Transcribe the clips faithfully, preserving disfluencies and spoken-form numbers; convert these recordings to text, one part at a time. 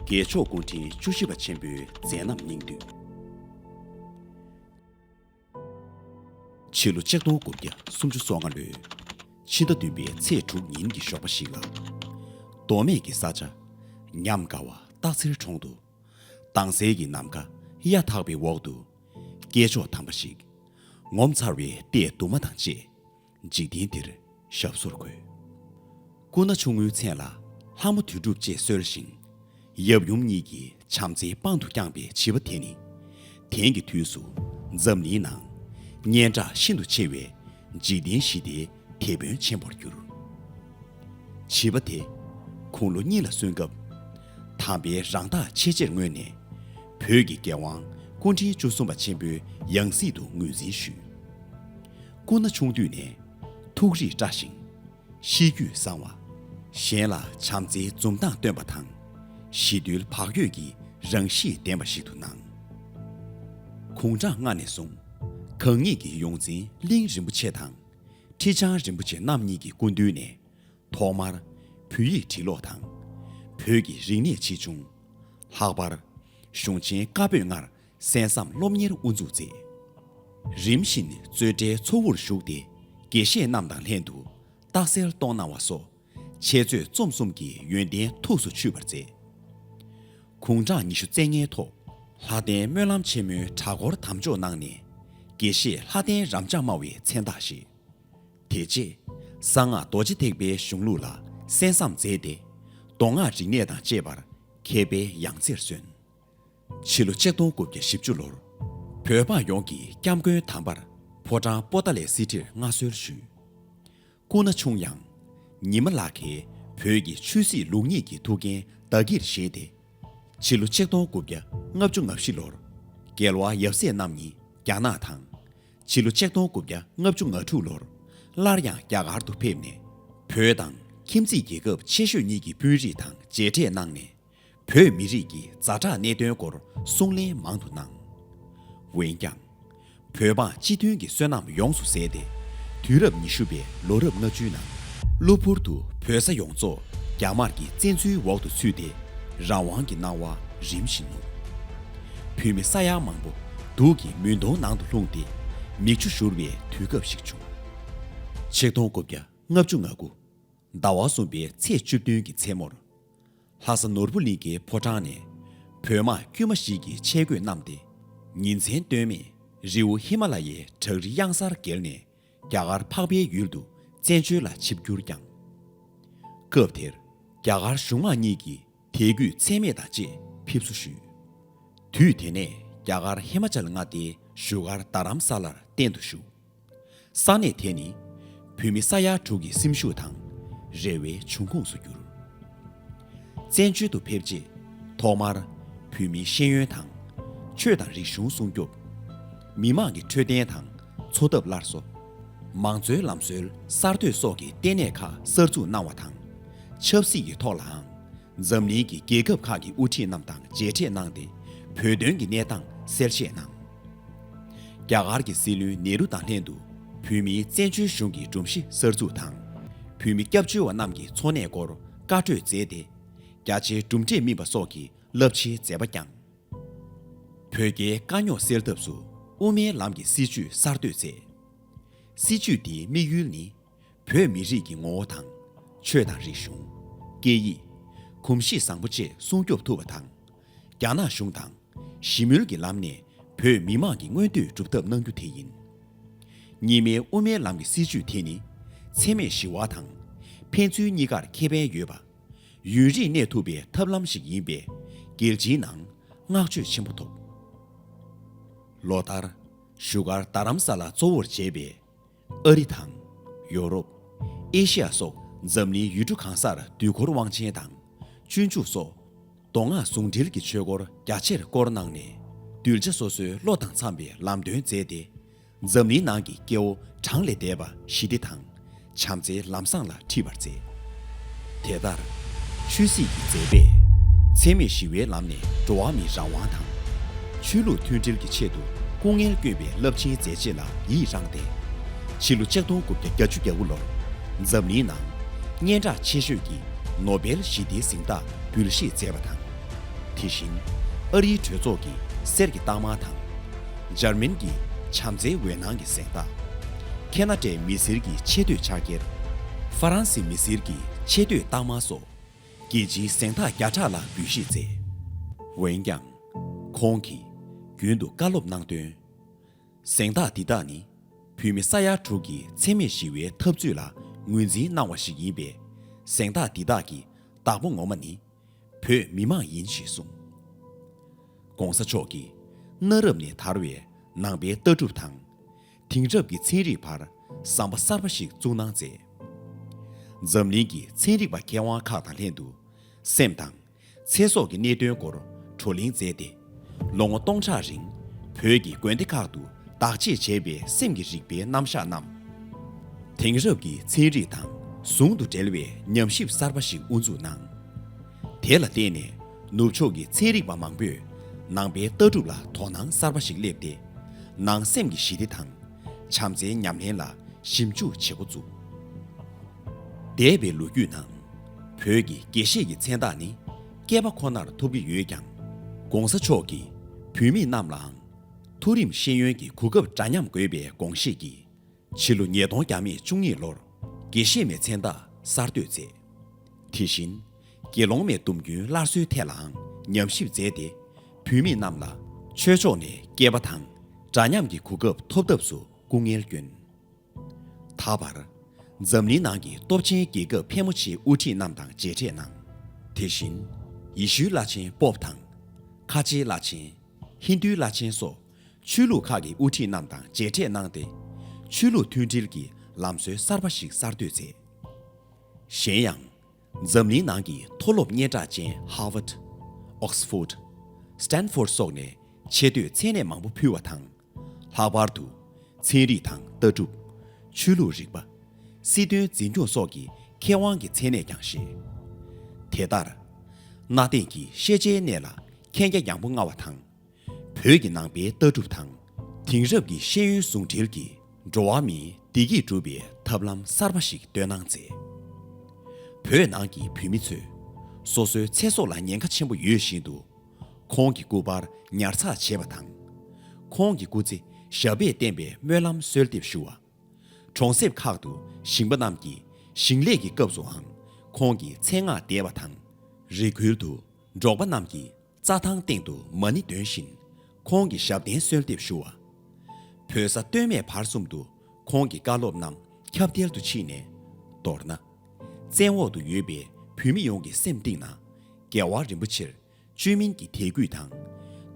རྒྱལ་མཆོག་སྐུ་ཕྲེང་བཅུ་བཞི་པ་ཆེན་པོའི་མཛད་རྣམ་སྙིང་བསྡུས། ཕྱི་ལོ་ཆིག་སྟོང་དགུ་བརྒྱ་སུམ་ཅུ་སོ་ལྔ་ལོའི་ཕྱི་ཟླ་བདུན་པའི་ཚེས་དྲུག་ཉིན་གྱི་ཞོགས་པ་ཞིག་ལ། མདོ་སྨད་ཀྱི་ས་ཆ་ཉམས་དགའ་བ་སྟག་འཚེར་གྲོང་དུ། དྭངས་གསལ་གྱི་ནམ་མཁའ་གཡའ་དག་པའི་འོག་ཏུ། སྐྱེས་མཆོག་དམ་པ་ཞིག་ངོ་མཚར་བའི་ལྟས་དུ་མ་དང་བཅས། འཇིག་རྟེན་འདིར་ཞབས་སོར་འཁོད། སྐུ་ན་ཆུང་ངུའི་མཚན་ལ་ལྷ་མོ་དོན་གྲུབ་ཅེས་གསོལ་ཞིང་། ཡབ་ཡུམ་གཉིས་ཀྱིས་བྱམས་བརྩེའི་པང་དུ་བསྐྱངས་པའི་བྱིས་པ་དེ་ནི། དེང་གི་དུས་སུ་འཛམ་གླིང་ནང་སྙན་གྲགས་ཤིན་ཏུ་ཆེ་བའི་འཇིག་རྟེན་ཞི་བདེའི་དེད་དཔོན་ཆེན་པོར་གྱུར། བྱིས་པ་དེ་དགུང་ལོ་གཉིས་ལ་སོན་སྐབས། དམ་པའི་རང་རྟགས་ཆེས་ཆེར་མངོན་ནས། བོད་ཀྱི་རྒྱལ་དབང་སྐུ་ཕྲེང་བཅུ་གསུམ་པ་ཆེན་པོའི་ཡང་སྲིད་དུ་ངོས་འཛིན་ཞུས། སྐུ་ན་ཆུང་དུས་ནས་ཐུགས་རིག་བཀྲ་ཞིང་། གཤིས་རྒྱུད་བཟང་བ། གཞན་ལ་བྱམས་བརྩེའི་འཛུམ་མདངས་སྟོན་པ་དང་། ཞི་དུལ་བག་ཡོད་ཀྱི་རང་གཤིས་ལྡན་པ་ཞིག་ཏུ་སྣང་། དགུང་གྲངས་ལྔ་ནས་བཟུང་། གང་ཉིད་ཀྱི་ཡོངས་འཛིན་གླིང་རིན་པོ་ཆེ་དང་། ཁྲི་བྱང་རིན་པོ་ཆེ་རྣམ་གཉིས་ཀྱི་སྐུ་མདུན་ནས། ཐོག་མར་བོད་ཡིག་འབྲི་ཀློག་དང་། བོད་ཀྱི་རིག་གནས་ཆེ་ཆུང་། ལྷག་པར་གཞུང་ཆེན་བཀའ་པོད་ལྔར་གསན་བསམ་སློབ་གཉེར་དབུ་འཛུགས་མཛད། རིམ་བཞིན་རྩོད་གྲྭའི་ཚོགས་དབུར་ཞུགས་ཏེ། དགེ་བཤེས་རྣམས་དང་ལྷན་དུ་རྟགས་གསལ་གཏོང་གནང་བ་སོགས། འཆད་རྩོད་རྩོམ་གསུམ་གྱི་ཡོན་ཏན་ཐུགས་སུ་ཆུད་པར་མཛད། དགུང་གྲངས་ཉི་ཤུ་རྩ་ལྔའི་ཐོག་ལྷ་ལྡན་སྨོན་ལམ་ཆེན་མོའི་གྲྭ་སྐོར་དམ་འཇོག་གནང་ནས། དགེ་བཤེས་ལྷ་ལྡན་རབ་འབྱམས་སྨྲ་བའི་མཚན་བཏགས་ཞིང་། དེ་རྗེས་གསང་སྔགས་རྡོ་རྗེ་ཐེག་པའི་གཞུང་ལུགས་ལ་གསན་བསམ་མཛད་དེ། མདོ་སྔགས་རིག་གནས་དང་བཅས་པར་མཁས་པའི་ཡང་རྩེར་སོན། ཕྱི་ལོ་ཆིག་སྟོང་དགུ་བརྒྱ་བཞི་བཅུ་ལོར་བོད་འབངས་ཡོངས་ཀྱི་སྐྱབས་མགོན་དམ་པར་ཕོ་བྲང་པོ་ཏཱ་ལའི་གསེར་ཁྲིར་མངའ་གསོལ་ཞུས། སྐུ་ན་ཆུང་ཡང་། ཉི་མ་ལགས་ཀྱིས་བོད་ཀྱི་ཆོས་སྲིད་ལུགས་གཉིས་ཀྱི་ཐུགས་འགན་བདག་གིར་བཞེས་ཏེ། ཕྱི་ལོ་ཆིག་སྟོང་དགུ་བརྒྱ་ལྔ་བཅུ་ང་བཞི་ལོར་རྒྱལ་བ་ཡབ་སྲས་རྣམ་གཉིས་རྒྱ་ནག་དང་། ཕྱི་ལོ་ཆིག་སྟོང་དགུ་བརྒྱ་ལྔ་བཅུ་ང་དྲུག་ལོར་སླར་ཡང་རྒྱ་གར་དུ་ཕེབས་ནས། བོད་དང་ཁྱིམ་མཚེས་རྒྱལ་ཁབ་ཆེ་ཤོས་གཉིས་ཀྱི་དཔོན་རིགས་དང་མཇལ་འཕྲད་གནང་ནས། བོད་མི་རིགས་ཀྱི་ཛ་དྲག་གནད་དོན་སྐོར་གསུང་གླེང་མང་དུ་གནང་། འོན་ཀྱང་། བོད་འབངས་སྤྱི་མཐུན་གྱི་བསོད་ནམས་ཡོངས་སུ་ཟད་དེ། དུས་རབས་ཉི་ཤུ་པའི་ལོ་རབས་ལྔ་བཅུའི་ནང་། གློ་བུར་དུ་བོད་ས་ཡོངས་རྫོགས་རྒྱ་དམར་གྱི་བཙན་འཛུལ་འོག་ཏུ་ཚུད་དེ། རང་དབང་གི་སྣང་བ་རིམ་བཞིན་ནུབ། བོད་མི་ས་ཡ་མང་པོ་སྡུག་གི་མུན་དོང་ནང་དུ་ལྷུང་སྟེ། མིག་ཆུ་བཞུར་བའི་དུས་སྐབས་ཤིག་བྱུང་། ཆིག་སྟོང་དགུ་བརྒྱ་ལྔ་བཅུ་ང་དགུ། ཟླ་བ་གསུམ་པའི་ཚེས་བཅུ་བདུན་གྱི་མཚན་མོར། ལྷ་ས་ནོར་བུ་གླིང་གའི་ཕོ་བྲང་ནས་བོད་དམག་དཀྱུས་མ་ཞིག་གིས་ཆས་གོས་བསྣམས་ཏེ། ཉིན་མཚན་ལྟོས་མེད་རི་བོ་ཧི་མ་ལ་ཡའི་བྲག་རི་གཡང་གཟར་བརྒལ་ནས། རྒྱ་གར་འཕགས་པའི་ཡུལ་དུ་བཙན་བྱོལ་ལ་ཆིབས་བསྒྱུར་བསྐྱངས། སྐབས་དེར་རྒྱ་གར་གཞུང་དམངས་གཉིས་ཀྱིས་དད་གུས་ཚད་མེད་དང་བཅས་ཕེབས་བསུ་ཞུས། དུས་དེ་ནས་རྒྱ་གར་ཧི་མ་ཅལ་མངའ་སྡེའི་བཞུགས་སྒར་རྡ་རམ་ས་ལར་གཏན་དུ་བཞུགས། ས་གནས་དེ་ནི་བོད་མི་ས་ཡ་དྲུག་གི་སེམས་ཤུགས་དང་རེ་བའི་འབྱུང་ཁུངས་སུ་གྱུར། བཙན་བྱོལ་དུ་ཕེབས་རྗེས་ཐོག་མར་བོད་མིའི་ཤེས་ཡོན་དང་། ཆོས་དང་རིག་གཞུང་སྲུང་སྐྱོབ། མི་དམངས་ཀྱི་འཕྲོད་བསྟེན་དང་འཚོ་ཐབས་སླར་གསོ། མང་གཙོའི་ལམ་སྲོལ་གསར་གཏོད་སོགས་ཀྱི་ལྟེ་གནས་ཁག་གསར་འཛུགས་གནང་བ་དང་། ཆབ་སྲིད་ཀྱི་ཐོག་ལའང་། འཛམ་གླིང་གི་རྒྱལ་ཁབ་ཁག་གི་དབུ་ཁྲིད་རྣམས་དང་མཇལ་འཕྲད་གནང་སྟེ། བོད་དོན་གྱི་གནས་སྟངས་གསལ་བཤད་གནང་། རྒྱ་གར་གྱི་སྲིད་བློན་ནེ་རུ་དང་ལྷན་དུ་བོད་མིའི་བཙན་བྱོལ་གཞུང་གི་སྒྲོམ་གཞི་གསར་འཛུགས་དང་། བོད་མི་སྐྱབས་བཅོལ་བ་རྣམས་ཀྱི་འཚོ་གནས་སྐོར་བཀའ་གྲོས་མཛད་དེ། རྒྱ་ཆེའི་གྲུབ་འབྲས་སྨིན་པ་སོགས་ཀྱི་རླབས་ཆེའི་མཛད་པ་བསྐྱངས། བོད་རྒྱའི་དཀའ་རྙོག་སེལ་ཐབས་སུ་དབུ་མའི་ལམ་གྱི་སྲིད་བྱུས་གསར་གཏོད་མཛད། སྲིད་བྱུས་འདིའི་དམིགས་ཡུལ་ནི། བོད་མི་རིགས་ཀྱི་ངོ་བོ་དང་། ཆོས་དང་རིག་གཞུང་། སྐད་ཡིག། གོམས་གཤིས་བཟང་པོ་བཅས་སྲུང་སྐྱོབ་ཐུབ་པ་དང་། རྒྱ་ནག་གཞུང་དང་། ཞི་མོལ་གྱི་ལམ་ནས་བོད་མི་དམངས་ཀྱི་མངོན་འདོད་སྒྲུབ་ཐབས་གནང་རྒྱུ་དེ་ཡིན། གཉིས་སྨན་དབུ་མའི་ལམ་གྱི་སྲིད་བྱུས་དེ་ནི། འཚེ་མེད་ཞི་བ་དང་། ཕན་ཚུན་གཉིས་ཀར་ཁེ་ཕན་ཡོད་པ། ཡུན་རིང་གནས་ཐུབ་པའི་ཐབས་ལམ་ཞིག་ཡིན་པས། རྒྱལ་སྤྱིའི་ནང་བསྔགས་བརྗོད་ཆེན་པོ་ཐོབ། ལོ་ལྟར། བཞུགས་སྒར་རྡ་རམ་ས་ལ་གཙོ་བོར་བྱས་པའི། ཨ་རི་དང་། ཡོ་རོབ། ཨེ་ཤི་ཡ་སོགས་འཛམ་གླིང་ཡུལ་གྲུ་གང་སར་དུས་འཁོར་དབང་ཆེན་དང་། སྤྱོད་འཇུག་སོགས། མདོ་སྔགས་ཟུང་འབྲེལ་གྱི་ཆོས་སྐོར་རྒྱ་ཆེར་བསྐོར་གནང་ནས། གདུལ་བྱ་སོ་སོའི་བློ་དང་འཚམ་པའི་ལམ་སྟོན་མཛད་དེ། འཛམ་གླིང་ནང་གི་སྐྱེ་བོ་གྲངས་ལས་འདས་པ་ཞི་བདེ་དང་། བྱམས་བརྩེའི་ལམ་བཟང་ལ་ཁྲིད་པར་མཛད། དེ་ལྟར། ཆོས་སྲིད་ཀྱི་མཛད་པས། འཚེ་མེད་ཞི་བའི་ལམ་ནས་འགྲོ་བ་མིའི་རང་དབང་དང་། ཆོས་ལུགས་མཐུན་སྒྲིལ་གྱི་ཆེད་དུ་སྐུ་ངལ་བསྐྱོན་པའི་རླབས་ཆེན་མཛད་རྗེས་ལ་ཡིད་རངས་ཏེ། ཕྱི་ལོ་ཆིག་སྟོང་དགུ་བརྒྱ་བརྒྱད་ཅུ་གྱ་དགུ་ལོར། འཛམ་གླིང་ནང་སྙན་གྲགས་ཆེ་ཤོས་ཀྱི་ནོ་བེལ་ཞི་བདེའི་གཟེངས་རྟགས་འབུལ་བཞེས་མཛད་པ་དང་། དེ་བཞིན་ཨ་རིའི་གྲོས་ཚོགས་ཀྱི་གསེར་གྱི་རྟགས་མ་དང་། འཇར་མན་གྱི་བྱམས་བརྩེའི་འོད་སྣང་གི་གཟེངས་རྟགས། ཁེ་ན་ཌའི་མི་སེར་གྱི་ཆེ་བསྟོད་ཕྱག་འཁྱེར། ཧྥ་རན་སིའི་མི་སེར་གྱི་ཆེ་བསྟོད་རྟགས་མ་སོགས་རྒྱལ་སྤྱིའི་གཟེངས་རྟགས་བརྒྱ་ཕྲག་ལ་འབུལ་བཞེས་མཛད། འོན་ཀྱང་། ཁོང་གིས་རྒྱུན་དུ་བཀའ་སློབ་གནང་དོན། གཟེངས་རྟགས་འདི་དག་ནི་བོད་མི་ས་ཡ་དྲུག་གི་འཚེ་མེད་ཞི་བའི་འཐབ་རྩོད་ལ་ངོས་འཛིན་གནང་བ་ཞིག་ཡིན་པས། གཟེངས་རྟགས་འདི་དག་གི་བདག་པོ་ངོ་མ་ནི་བོད་མི་མང་ཡིན་ཞེས་གསུངས། ྋགོང་ས་མཆོག་གིས་གནའ་རབས་ནས་དར་བའི་ནང་པའི་ལྟ་གྲུབ་དང་། དེང་རབས་ཀྱི་ཚན་རིག་བར་ཟམ་པ་གསར་པ་ཞིག་བཙུགས་གནང་མཛད། འཛམ་གླིང་གི་ཚན་རིག་པ་མཁས་དབང་ཁག་དང་ལྷན་དུ་སེམས་དང་། ཚེ་སྲོག་གི་གནད་དོན་སྐོར་བགྲོ་གླེང་མཛད་དེ། ལོ་ངོ་སྟོང་ཕྲག་རིང་བོད་ཀྱི་དགོན་སྡེ་ཁག་ཏུ་བདག་གཅེས་བྱས་པའི་སེམས་ཀྱི་རིག་པའི་རྣམ་གཞག་རྣམས། དེང་རབས་ཀྱི་ཚན་རིག་དང་ཟུང་དུ་འབྲེལ་བའི་ཉམས་ཞིབ་གསར་པ་ཞིག་དབུ་འཛུགས་གནང་། དེ་ལ་བརྟེན་ནས་ནུབ་ཕྱོགས་ཀྱི་ཚན་རིག་པ་མང་པོས་ནང་པའི་ལྟ་གྲུབ་ལ་དོ་སྣང་གསར་པ་ཞིག་སླེབས་ཏེ། ནང་སེམས་ཀྱི་ཞི་བདེ་དང་། བྱམས་བརྩེའི་ཉམས་ལེན་ལ་ཞིབ་འཇུག་བྱེད་འགོ་བཙུགས། འདས་པའི་ལོ་རྒྱུས་ནང་། བོད་ཀྱི་དགེ་བཤེས་ཀྱི་མཚན་རྟགས་ནི་སྐྱེས་པ་ཁོ་ནར་ཐོབ་ཀྱི་ཡོད་ཀྱང་། ྋགོང་ས་མཆོག་གིས་བོད་མི་རྣམས་ལའང་མཐོ་རིམ་ཤེས་ཡོན་གྱི་གོ་སྐབས་འདྲ་མཉམ་དགོས་པའི་དགོངས་བཞེས་ཀྱིས། ཕྱི་ལོ་ཉིས་སྟོང་བརྒྱ་མེད་བཅུ་གཉིས་ལོར་དགེ་བཤེས་མའི་མཚན་རྟགས་གསར་གཏོད་མཛད། དེ་བཞིན། དགེ་སློང་མའི་སྡོམ་རྒྱུན་སླར་གསོའི་ཐད་ལའང་ཉམས་ཞིབ་མཛད་དེ། བོད་མི་རྣམས་ལ་ཆོས་ཕྱོགས་ནས་སྐྱེས་པ་དང་འདྲ་མཉམ་གྱི་གོ་སྐབས་ཐོབ་ཐབས་སུ་སྐུ་ངལ་བསྐྱོན། ད་བར། འཛམ་གླིང་ནང་གི་སྟོབས་ཆེན་རྒྱལ་ཁབ་ཕལ་མོ་ཆེའི་དབུ་ཁྲིད་རྣམས་དང་མཇལ་འཕྲད་གནང་། དེ་བཞིན། ཡེ་ཤུའི་བླ་ཆེན་པོབ་དང་། ཁ་ཆེའི་བླ་ཆེན། ཧིན་རྡུའི་བླ་ཆེན་སོགས་ཆོས་ལུགས་ཁག་གི་དབུ་ཁྲིད་རྣམས་དང་མཇལ་འཕྲད་གནང་སྟེ། ཆོས་ལུགས་མཐུན་སྒྲིལ་གྱི་ལམ་སྲོལ་གསར་པ་ཞིག་གསར་གཏོད་མཛད། གཞན་ཡང་། འཛམ་གླིང་ནང་གི་མཐོ་སློབ་སྙན་གྲགས་ཅན་ཧར་ཝརཌ། ཨོག་སི་ཕོརཌ། སི་ཊན་ཕོརཌ་སོགས་ནས་ཆེ་བསྟོད་མཚན་གནས་མང་པོ་ཕུལ་བ་དང་། ལྷག་པར་དུ། ཚན་རིག་དང་ལྟ་གྲུབ། ཆོས་ལུགས་རིག་པ། སྲིད་དོན་འཛིན་སྐྱོང་སོགས་ཀྱི་མཁས་དབང་གི་མཚན་གནས་ཀྱང་བཞེས། དེ་ལྟར། གནའ་དེང་གི་ཤེས་བྱའི་གནས་ལ་མཁྱེན་རྒྱ་ཡངས་པོ་མངའ་བ་དང་། བོད་ཀྱི་ནང་པའི་ལྟ་གྲུབ་དང་། དེང་རབས་ཀྱི་ཤེས་ཡོན་ཟུང་འབྲེལ་གྱིས། འགྲོ་བ་མིའི་བདེ་སྐྱིད་སྒྲུབ་པའི་ཐབས་ལམ་གསར་པ་ཞིག་བཏོན་གནང་མཛད། བོད་ནང་གི་བོད་མི་ཚོས་སོ་སོའི་ཚེ་སྲོག་ལ་ཉེན་ཁ་ཆེན་པོ་ཡོད་བཞིན་དུ། ཁོང་གི་སྐུ་པར་ཉར་ཚགས་བྱས་པ་དང་། ཁོང་གི་སྐུ་ཚེ་ཞབས་པད་བརྟན་པའི་སྨོན་ལམ་གསོལ་འདེབས་ཞུ་བ། གྲོང་གསེབ་ཁག་ཏུ་ཞིང་པ་རྣམས་ཀྱིས་ཞིང་ལས་ཀྱི་སྐབས་སུའང་ཁོང་གི་མཚན་སྔགས་བཟླས་པ་དང་། རི་ཁུལ་དུ་འབྲོག་པ་རྣམས་ཀྱིས་རྩྭ་ཐང་སྟེང་དུ་མ་ཎི་འདོན་བཞིན་ཁོང་གི་ཞབས་བརྟན་གསོལ་འདེབས་ཞུ་བ། བོད་ས་སྟོད་སྨད་བར་གསུམ་དུ་ཁོང་གི་བཀའ་སློབ་རྣམས་ཁྱབ་གདལ་དུ་ཕྱིན་ནས། མདོར་ན། བཙན་འོག་ཏུ་ཡོད་པའི་བོད་མི་ཡོངས་ཀྱི་སེམས་གཏིང་ན་རྒྱལ་བ་རིན་པོ་ཆེར་བཅོས་མིན་གྱི་དད་གུས་དང་།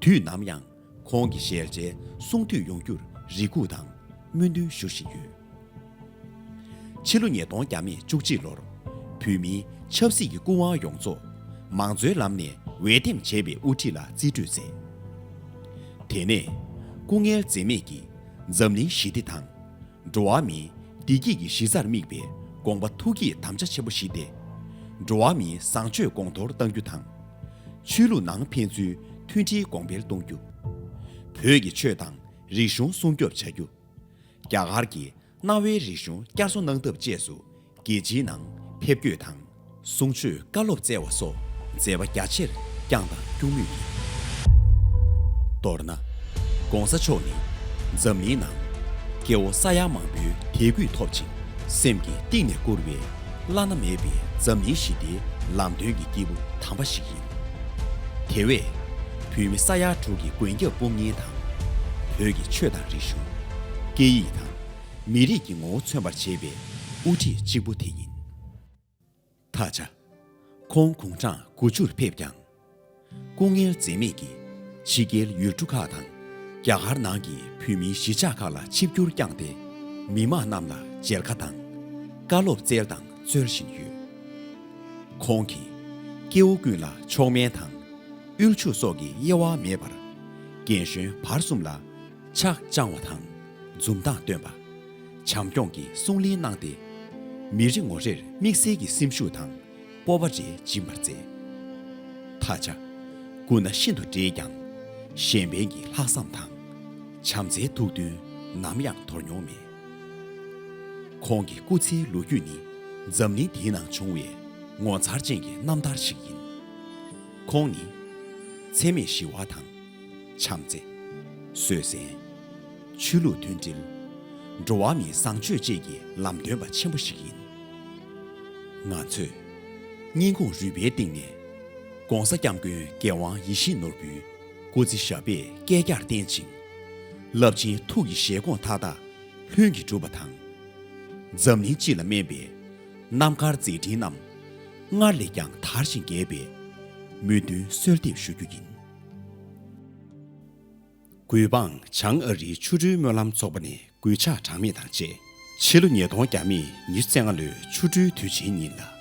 དུས་ནམ་ཡང་ཁོང་གི་ཞལ་མཇལ་གསུང་ཐོས་ཡོང་རྒྱུར་རེ་སྒུག་དང་སྨོན་འདུན་ཞུ་བཞིན་ཡོད། ཕྱི་ལོ་ཉིས་སྟོང་བརྒྱ་མེད་བཅུ་གཅིག་ལོར་བོད་མིའི་ཆབ་སྲིད་ཀྱི་སྐུ་དབང་ཡོངས་རྫོགས་མང་གཙོའི་ལམ་ནས་འོས་འདེམས་བྱས་པའི་དབུ་ཁྲིད་ལ་རྩིས་སྤྲོད་མཛད། དེ་ནས་སྐུ་ངལ་འཛེམས་མེད་ཀྱིས་འཛམ་གླིང་ཞི་བདེ་དང་། འགྲོ་བ་མིའི་བདེ་སྐྱིད་ཀྱི་གཞི་རྩར་དམིགས་པའི་དགོངས་པ་ཐུགས་ཀྱི་དམ་བཅའ་ཆེན་པོ་བཞེས་ཏེ། འགྲོ་བ་མིའི་བཟང་སྤྱོད་གོང་མཐོར་གཏང་རྒྱུ་དང་། ཆོས་ལུགས་ནང་ཕན་ཚུན་མཐུན་སྒྲིལ་གོང་འཕེལ་གཏོང་རྒྱུ། བོད་ཀྱི་ཆོས་དང་རིག་གཞུང་སྲུང་སྐྱོབ་བྱ་རྒྱུ། རྒྱ་གར་གྱི་གནའ་བོའི་རིག་གཞུང་བསྐྱར་གསོ་གནང་ཐབས་བཅས་སུ་རྒྱལ་སྤྱིའི་ནང་ཕེབས་སྐྱོད་དང་། གསུང་ཆོས་བཀའ་སློབ་སྩལ་བ་སོགས་མཛད་པ་རྒྱ་ཆེར་བསྐྱངས་དང་སྐྱོང་མུས་ཡིན། མདོར་ན། ྋགོང་ས་མཆོག་ནི་འཛམ་གླིང་ནང་སྐྱེ་བོ་ས་ཡ་མང་པོའི་དད་གུས་ཐོབ་ཅིང་། སེམས་ཀྱི་གཏིང་ནས་བཀུར་བའི་བླ་ན་མེད་པའི་འཛམ་གླིང་ཞི་བདེའི་ལམ་སྟོན་གྱི་སྐྱེས་བུ་དམ་པ་ཞིག་ཡིན། དེ་བས། བོད་མི་ས་ཡ་དྲུག་གི་མགོན་སྐྱབས་དཔུང་གཉེན་དང་། བོད་ཀྱི་ཆོས་དང་རིག་གཞུང་། སྐད་ཡིག་དང་། མི་རིགས་ཀྱི་ངོ་བོ་མཚོན་པར་བྱེད་པའི་དབུ་ཁྲིད་གཅིག་པུ་དེ་ཡིན། ད་ཆ། ཁོང་དགུང་གྲངས་དགུ་བཅུར་ཕེབས་ཀྱང་། སྐུ་ངལ་འཛེམས་མེད་ཀྱིས་ཕྱི་རྒྱལ་ཡུལ་གྲུ་ཁག་དང་། རྒྱ་གར་ནང་གི་བོད་མིའི་གཞིས་ཆགས་ཁག་ལ་ཆིབས་བསྒྱུར་བསྐྱངས་ཏེ། མི་མང་རྣམས་ལ་མཇལ་ཁ་དང་། བཀའ་སློབ་སྩལ་དང་སྩོལ་བཞིན་ཡོད། ཁོང་གིས་སྐྱེ་བོ་ཀུན་ལ་མཆོག་དམན་དང་། དབུལ་ཕྱུག་སོགས་ཀྱི་དབྱེ་བ་མེད་པར། རྒན་གཞོན་བར་གསུམ་ལ་ཕྱག་བཅང་བ་དང་། འཛུམ་མདངས་སྟོན་པ། བྱམས་སྐྱོང་གི་གསུང་གླེང་གནང་སྟེ། མི་རེ་ངོ་རེར་དམིགས་བསལ་གྱི་སེམས་ཤུགས་དང་། སྤོབས་པ་རེ་སྦྱིན་པར་མཛད། ད་ཆ། སྐུ་ན་ཤིན་ཏུ་བགྲེས་ཀྱང་། གཞན་ཕན་གྱི་ལྷག་བསམ་དང་། བྱམས་བརྩེའི་ཐུགས་འདུན་ནམ་ཡང་དོར་མྱོང་མེད། ཁོང་གི་སྐུ་ཚེའི་ལོ་རྒྱུས་ནི་འཛམ་གླིང་འདིའི་ནང་བྱུང་བའི་ངོ་མཚར་ཅན་གྱི་རྣམ་ཐར་ཞིག་ཡིན། ཁོང་ནི་ འཚེ་མེད་ཞི་བ་དང་། བྱམས་བརྩེ། བཟོད་བསྲན། ཆོས་ལུགས་མཐུན་སྒྲིལ། འགྲོ་བ་མིའི་བཟང་སྤྱོད་བཅས་ཀྱི་ལམ་སྟོན་པ་ཆེན་པོ་ཞིག་ཡིན། ང་ཚོས་སྙིང་ཁུང་རུས་པའི་གཏིང་ནས་༸གོང་ས་༸སྐྱབས་མགོན་རྒྱལ་དབང་ཡིད་བཞིན་ནོར་བུའི་སྐུ་ཚེ་ཞབས་པད་བསྐལ་བརྒྱར་བརྟན་ཅིང་། རླབས་ཆེན་ཐུགས་ཀྱི་བཞེད་དགོངས་མཐའ་དག་ལྷུན་གྱིས་གྲུབ་པ་དང་། འཛམ་གླིང་སྤྱི་ལ་སྨན་པའི་རྣམ་དཀར་མཛད་འཕྲིན་རྣམས་སྔར་ལས་ཀྱང་དར་ཞིང་རྒྱས་པའི་སྨོན་འདུན་གསོལ་འདེབས་ཞུ་རྒྱུ་ཡིན། གུས་འབངས་བྱང་ཨ་རིའི་ཆོ་འཕྲུལ་སྨོན་ལམ་ཚོགས་པ་ནས་གུས་ཕྱག་གྲངས་མེད་དང་བཅས། ཕྱི་ལོ་ཉིས་སྟོང་ཉི་ཤུ་རྩ་ལྔ་ལོའི་ཆོ་འཕྲུལ་དུས་ཆེན་ཉིན་ལ་